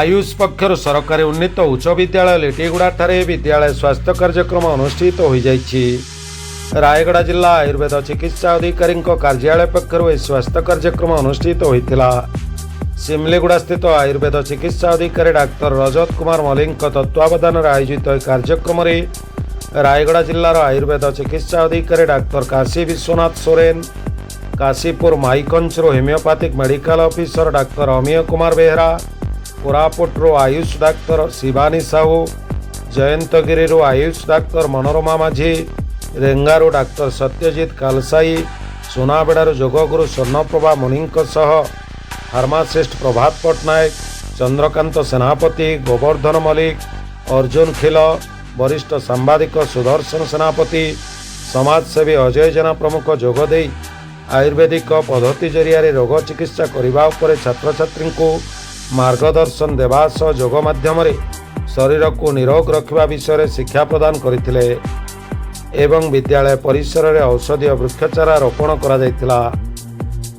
ଆୟୁଷ ପକ୍ଷରୁ ସରକାରୀ ଉନ୍ନୀତ ଉଚ୍ଚ ବିଦ୍ୟାଳୟ ଲିଟିଗୁଡ଼ାଠାରେ ବିଦ୍ୟାଳୟ ସ୍ୱାସ୍ଥ୍ୟ କାର୍ଯ୍ୟକ୍ରମ ଅନୁଷ୍ଠିତ ହୋଇଯାଇଛି। ରାୟଗଡ଼ା ଜିଲ୍ଲା ଆୟୁର୍ବେଦ ଚିକିତ୍ସା ଅଧିକାରୀଙ୍କ କାର୍ଯ୍ୟାଳୟ ପକ୍ଷରୁ ଏହି ସ୍ୱାସ୍ଥ୍ୟ କାର୍ଯ୍ୟକ୍ରମ ଅନୁଷ୍ଠିତ ହୋଇଥିଲା। ସିମଲିଗୁଡ଼ା ସ୍ଥିତ ଆୟୁର୍ବେଦ ଚିକିତ୍ସା ଅଧିକାରୀ ଡାକ୍ତର ରଜତ କୁମାର ମଲ୍ଲିକଙ୍କ ତତ୍ତ୍ୱାବଧାନରେ ଆୟୋଜିତ ଏହି କାର୍ଯ୍ୟକ୍ରମରେ ରାୟଗଡ଼ା ଜିଲ୍ଲାର ଆୟୁର୍ବେଦ ଚିକିତ୍ସା ଅଧିକାରୀ ଡାକ୍ତର କାଶୀ ବିଶ୍ୱନାଥ ସୋରେନ, କାଶୀପୁର ମାଇକଞ୍ଚରୁ ହୋମିଓପାଥିକ ମେଡିକାଲ ଅଫିସର ଡାକ୍ତର ଅମୀୟ କୁମାର ବେହେରା, କୋରାପୁଟରୁ ଆୟୁଷ ଡାକ୍ତର ଶିବାନୀ ସାହୁ, ଜୟନ୍ତଗିରିରୁ ଆୟୁଷ ଡାକ୍ତର ମନୋରମା ମାଝୀ, ରେଙ୍ଗାରୁ ଡାକ୍ତର ସତ୍ୟଜିତ କାଲସାଇ, ସୁନାବେଡ଼ାରୁ ଯୋଗଗୁରୁ ସ୍ୱର୍ଣ୍ଣପ୍ରଭା ମୁନିଙ୍କ ସହ ଫାର୍ମାସିଷ୍ଟ ପ୍ରଭାତ ପଟ୍ଟନାୟକ, ଚନ୍ଦ୍ରକାନ୍ତ ସେନାପତି, ଗୋବର୍ଦ୍ଧନ ମଲ୍ଲିକ, ଅର୍ଜୁନ ଖିଲ, ବରିଷ୍ଠ ସାମ୍ବାଦିକ ସୁଦର୍ଶନ ସେନାପତି, ସମାଜସେବୀ ଅଜୟ ଜେନା ପ୍ରମୁଖ ଯୋଗଦେଇ ଆୟୁର୍ବେଦିକ ପଦ୍ଧତି ଜରିଆରେ ରୋଗ ଚିକିତ୍ସା କରିବା ଉପରେ ଛାତ୍ରଛାତ୍ରୀଙ୍କୁ ମାର୍ଗଦର୍ଶନ ଦେବା ସହ ଯୋଗ ମାଧ୍ୟମରେ ଶରୀରକୁ ନିରୋଗ ରଖିବା ବିଷୟରେ ଶିକ୍ଷା ପ୍ରଦାନ କରିଥିଲେ ଏବଂ ବିଦ୍ୟାଳୟ ପରିସରରେ ଔଷଧୀୟ ବୃକ୍ଷଚାରା ରୋପଣ କରାଯାଇଥିଲା।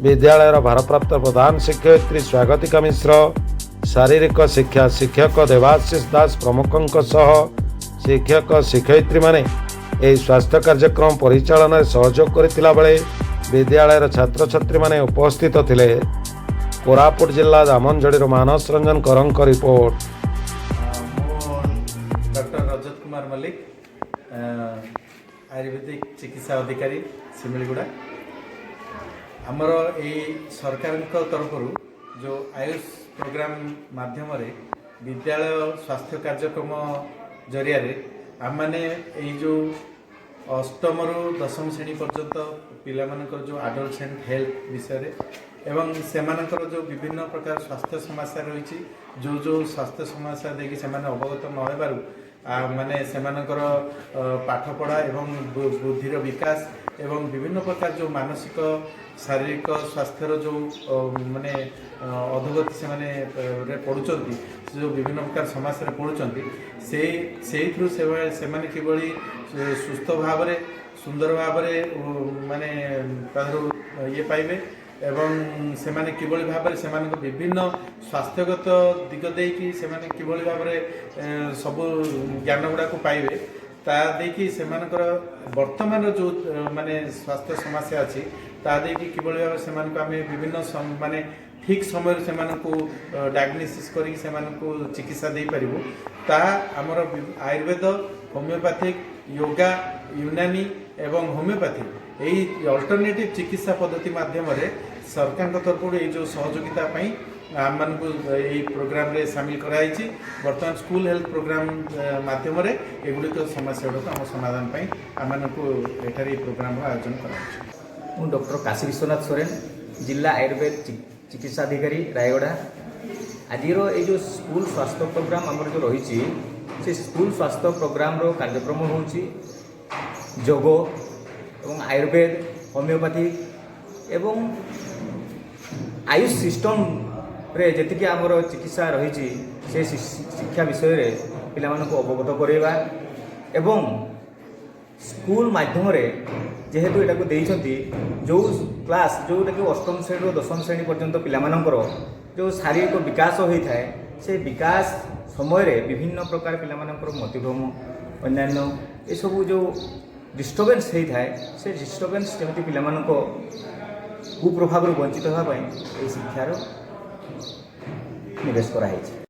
ବିଦ୍ୟାଳୟର ଭାରପ୍ରାପ୍ତ ପ୍ରଧାନ ଶିକ୍ଷୟିତ୍ରୀ ସ୍ୱାଗତିକା ମିଶ୍ର, ଶାରୀରିକ ଶିକ୍ଷା ଶିକ୍ଷକ ଦେବାଶିଷ ଦାସ ପ୍ରମୁଖଙ୍କ ସହ ଶିକ୍ଷକ ଶିକ୍ଷୟିତ୍ରୀମାନେ ଏହି ସ୍ୱାସ୍ଥ୍ୟ କାର୍ଯ୍ୟକ୍ରମ ପରିଚାଳନାରେ ସହଯୋଗ କରିଥିଲା ବେଳେ ବିଦ୍ୟାଳୟର ଛାତ୍ରଛାତ୍ରୀମାନେ ଉପସ୍ଥିତ ଥିଲେ। କୋରାପୁଟ ଜିଲ୍ଲା ଦାମନଯୋଡ଼ିରୁ ମାନସ ରଞ୍ଜନ କରଙ୍କ ରିପୋର୍ଟ। ମୁଁ ଡକ୍ଟର ରଜତ କୁମାର ମଲ୍ଲିକ, ଆୟୁର୍ବେଦିକ ଚିକିତ୍ସା ଅଧିକାରୀ, ଶିମିଳିଗୁଡ଼ା। ଆମର ଏଇ ସରକାରଙ୍କ ତରଫରୁ ଯେଉଁ ଆୟୁଷ ପ୍ରୋଗ୍ରାମ ମାଧ୍ୟମରେ ବିଦ୍ୟାଳୟ ସ୍ୱାସ୍ଥ୍ୟ କାର୍ଯ୍ୟକ୍ରମ ଜରିଆରେ ଆମମାନେ ଏଇ ଯେଉଁ ଅଷ୍ଟମରୁ ଦଶମ ଶ୍ରେଣୀ ପର୍ଯ୍ୟନ୍ତ ପିଲାମାନଙ୍କର ଯେଉଁ ଆଡୋଲସେଣ୍ଟ ହେଲ୍ଥ ବିଷୟରେ ଏବଂ ସେମାନଙ୍କର ଯେଉଁ ବିଭିନ୍ନ ପ୍ରକାର ସ୍ୱାସ୍ଥ୍ୟ ସମସ୍ୟା ରହିଛି, ଯେଉଁ ଯେଉଁ ସ୍ୱାସ୍ଥ୍ୟ ସମସ୍ୟା ଦେଇକି ସେମାନେ ଅବଗତ ନ ହେବାରୁ ମାନେ ସେମାନଙ୍କର ପାଠପଢ଼ା ଏବଂ ବୁଦ୍ଧିର ବିକାଶ ଏବଂ ବିଭିନ୍ନ ପ୍ରକାର ଯେଉଁ ମାନସିକ ଶାରୀରିକ ସ୍ୱାସ୍ଥ୍ୟର ଯେଉଁ ମାନେ ଅଧୋଗତି ସେମାନେ ରେ ପଡ଼ୁଛନ୍ତି, ସେ ଯେଉଁ ବିଭିନ୍ନ ପ୍ରକାର ସମସ୍ୟାରେ ପଡ଼ୁଛନ୍ତି, ସେଇଥିରୁ ସେମାନେ କିଭଳି ସୁସ୍ଥ ଭାବରେ, ସୁନ୍ଦର ଭାବରେ ମାନେ ତାଦେହରୁ ଇଏ ପାଇବେ ଏବଂ ସେମାନେ କିଭଳି ଭାବରେ ସେମାନଙ୍କ ବିଭିନ୍ନ ସ୍ୱାସ୍ଥ୍ୟଗତ ଦିଗ ଦେଇକି ସେମାନେ କିଭଳି ଭାବରେ ସବୁ ଜ୍ଞାନ ଗୁଡ଼ାକୁ ପାଇବେ, ତା ଦେଇକି ସେମାନଙ୍କର ବର୍ତ୍ତମାନର ଯେଉଁ ମାନେ ସ୍ୱାସ୍ଥ୍ୟ ସମସ୍ୟା ଅଛି, ତା ଦେଇକି କିଭଳି ଭାବରେ ସେମାନଙ୍କୁ ଆମେ ବିଭିନ୍ନ ମାନେ ଠିକ୍ ସମୟରେ ସେମାନଙ୍କୁ ଡାୟଗ୍ନୋସିସ୍ କରିକି ସେମାନଙ୍କୁ ଚିକିତ୍ସା ଦେଇପାରିବୁ, ତାହା ଆମର ଆୟୁର୍ବେଦ, ହୋମିଓପାଥିକ, ୟୋଗା, ୟୁନାନି ଏବଂ ହୋମିଓପାଥି ଏଇ ଅଲ୍ଟରନେଟିଭ୍ ଚିକିତ୍ସା ପଦ୍ଧତି ମାଧ୍ୟମରେ ସରକାରଙ୍କ ତରଫରୁ ଏଇ ଯେଉଁ ସହଯୋଗିତା ପାଇଁ ଆମମାନଙ୍କୁ ଏଇ ପ୍ରୋଗ୍ରାମରେ ସାମିଲ କରାଯାଇଛି। ବର୍ତ୍ତମାନ ସ୍କୁଲ ହେଲ୍ଥ ପ୍ରୋଗ୍ରାମ ମାଧ୍ୟମରେ ଏଗୁଡ଼ିକ ସମସ୍ୟା ଗୁଡ଼ିକ ଆମ ସମାଧାନ ପାଇଁ ଆମମାନଙ୍କୁ ଏଠାରେ ଏଇ ପ୍ରୋଗ୍ରାମର ଆୟୋଜନ କରାଯାଇଛି। ମୁଁ ଡକ୍ଟର କାଶୀ ବିଶ୍ୱନାଥ ସୋରେନ, ଜିଲ୍ଲା ଆୟୁର୍ବେଦ ଚିକିତ୍ସାଧିକାରୀ, ରାୟଗଡ଼ା। ଆଜିର ଏଇ ଯେଉଁ ସ୍କୁଲ ସ୍ୱାସ୍ଥ୍ୟ ପ୍ରୋଗ୍ରାମ ଆମର ଯେଉଁ ରହିଛି, ସେ ସ୍କୁଲ ସ୍ୱାସ୍ଥ୍ୟ ପ୍ରୋଗ୍ରାମର କାର୍ଯ୍ୟକ୍ରମ ହେଉଛି ଯୋଗ ଏବଂ ଆୟୁର୍ବେଦ, ହୋମିଓପାଥି ଏବଂ ଆୟୁଷ ସିଷ୍ଟମରେ ଯେତିକି ଆମର ଚିକିତ୍ସା ରହିଛି, ସେ ଶିକ୍ଷା ବିଷୟରେ ପିଲାମାନଙ୍କୁ ଅବଗତ କରାଇବା ଏବଂ ସ୍କୁଲ ମାଧ୍ୟମରେ ଯେହେତୁ ଏଟାକୁ ଦେଇଛନ୍ତି, ଯେଉଁ କ୍ଲାସ୍ ଯେଉଁଟାକି ଅଷ୍ଟମ ଶ୍ରେଣୀରୁ ଦଶମ ଶ୍ରେଣୀ ପର୍ଯ୍ୟନ୍ତ ପିଲାମାନଙ୍କର ଯେଉଁ ଶାରୀରିକ ବିକାଶ ହୋଇଥାଏ, ସେ ବିକାଶ ସମୟରେ ବିଭିନ୍ନ ପ୍ରକାର ପିଲାମାନଙ୍କର ମତିଭ୍ରମ, ଅନ୍ୟାନ୍ୟ ଏସବୁ ଯେଉଁ ଡିଷ୍ଟର୍ବାନ୍ସ ହେଇଥାଏ, ସେ ଡିଷ୍ଟର୍ବାନ୍ସ ଯେମିତି ପିଲାମାନଙ୍କ କୁପ୍ରଭାବରୁ ବଞ୍ଚିତ ହେବା ପାଇଁ ଏହି ଶିକ୍ଷାର ନିବେଶ କରାହେଇଛି।